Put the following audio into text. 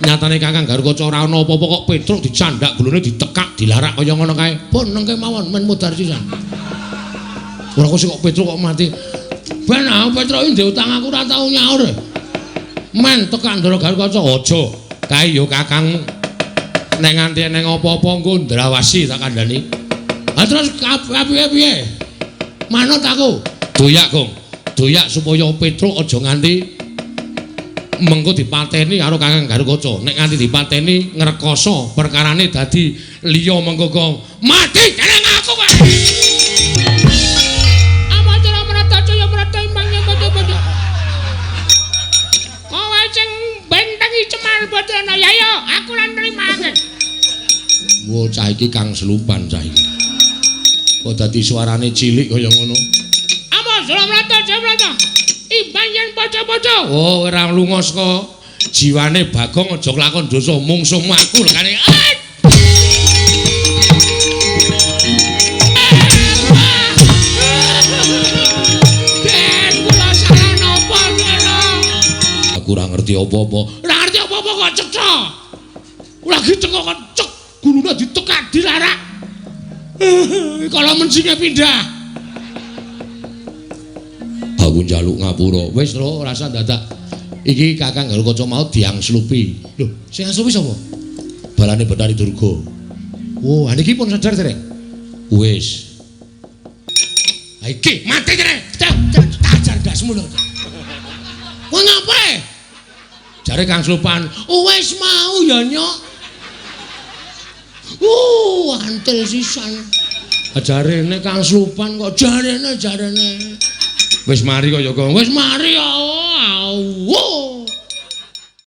Nyatane Kakang Garukaca ora ana apa-apa kok Petruk dicandak gulune ditekak dilarak kaya ngono kae. Pun nengke mawon men mudhar sisan. Ora kok sik kok Petruk kok mati. Ben ah Petruk iki ndek utang aku ora tau nyaur. Men tekak Ndara Garukaca aja. Kae ya kakangmu. Nek nganti eneng apa-apa engko ndrawasi tak kandhani. Ha terus piye-piye? Manut aku. Doyak, Gong. Doyak supaya Petruk aja nganti mengko dipateni karo Kakang Garukaca. Nek nganti dipateni ngrekoso perkarane dadi liya mengko kok mati jeneng aku kowe. Amacara mrata jaya mrata imbang padha-padha. Kowe sing bentengi Cemar Badrana ya ya aku lan nrimake. Wo cah iki kang selupan cah iki. Kok dadi suarane cilik kaya ngono. Amacara mrata jaya mrata. Imbang yen padha-padha. Oh, ora lunga saka jiwane Bagong aja kelakon dosa mungsuhmu aku lekane. Den kula salah napa Sena? Aku ora ngerti apa-apa. Ora ngerti apa-apa kok cetha. Lagi teko kok cek gulune ditekak dilarak. Kala mencinge pindah. Aku njaluk ngapura. Wis lho, ora usah dadak. Iki Kakang Garukaca mau diangslupi. Lho, sing angslupi sapa? Balane Bathari Durga. Oh, ha niki pun sadar dereng? Wis. Ha iki mati kene. Tajar ndasmu lho. Kowe ngapa? Jare Kang Slupan, wis mau ya, Nyok. Antil sisan. Jarene Kang Slupan kok jarene. Wis mari kaya kok. Wis mari ya.